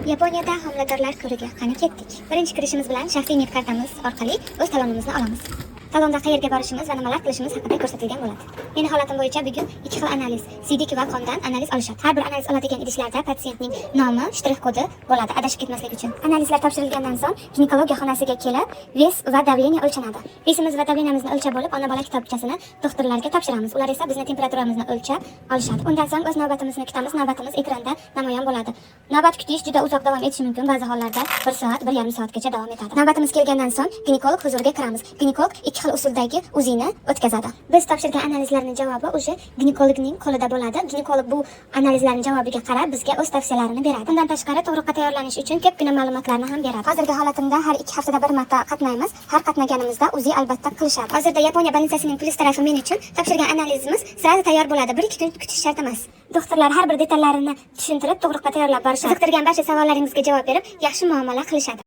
Yaponiyada homiladorlar ko'rigi. Qani, ketdik. Birinchi kirishimiz bilan shaxsiy med kartamiz orqali o'z talonimizni olamiz. Talonda qayerga borishimiz va nimalar qilishimiz haqida ko'rsatilgan bo'ladi. Meni holatim bo'yicha bugun ikki xil analiz, siydik va qondan analiz olishadi. Har bir analiz oladigan idishlarda patsientning nomi, shtrix kodi bo'ladi, adashib ketmaslik uchun. Analizlar topshirilgandan so'ng ginekologiya xonasiga kelib, вес va давление o'lchanadi. Вес imiz va давление mizni o'lchab bo'lib, ona bola kitobchasini doktorlarga topshiramiz. Ular esa bizni temperaturamizni o'lchab olishadi. Undan so'ng o'z navbatimizni kutamiz. Navbatimiz ekranda namoyon bo'ladi. Navbat kutish juda uzoq davom etishi mumkin. Ba'zi hollarda 1 soat, 1,5 soatgacha davom etadi. Navbatimiz kelgandan so'ng ginekolog huzuriga kiramiz. Ginekolog ikki xil usuldagi УЗИ ni o'tkazadi. Biz topshirgan analizlarning javobi o'sha ginekologning qo'lida bo'ladi. Ginekolog bu analizlarning javobiga qarab bizga o'z tavsiyalarini beradi. Bundan tashqari, tug'ruqqa tayyorlanish uchun ko'pgina ma'lumotlarni ham beradi. Hozirgi holatimda har 2 haftada bir marta qatnaymiz. Har qatnaganimizda УЗИ albatta qilishadi. Hozirda Yaponiya больница sining plyus tarafi, men uchun topshirgan analizimiz сразу tayyor bo'ladi. 1-2 kun kutish shart emas. Doktorlar har bir detallarini tushuntirib, tug'ruqqa tayyorlab borishadi. Qiziqtirgan barcha savollaringizga javob berib, yaxshi muomala qilishadi.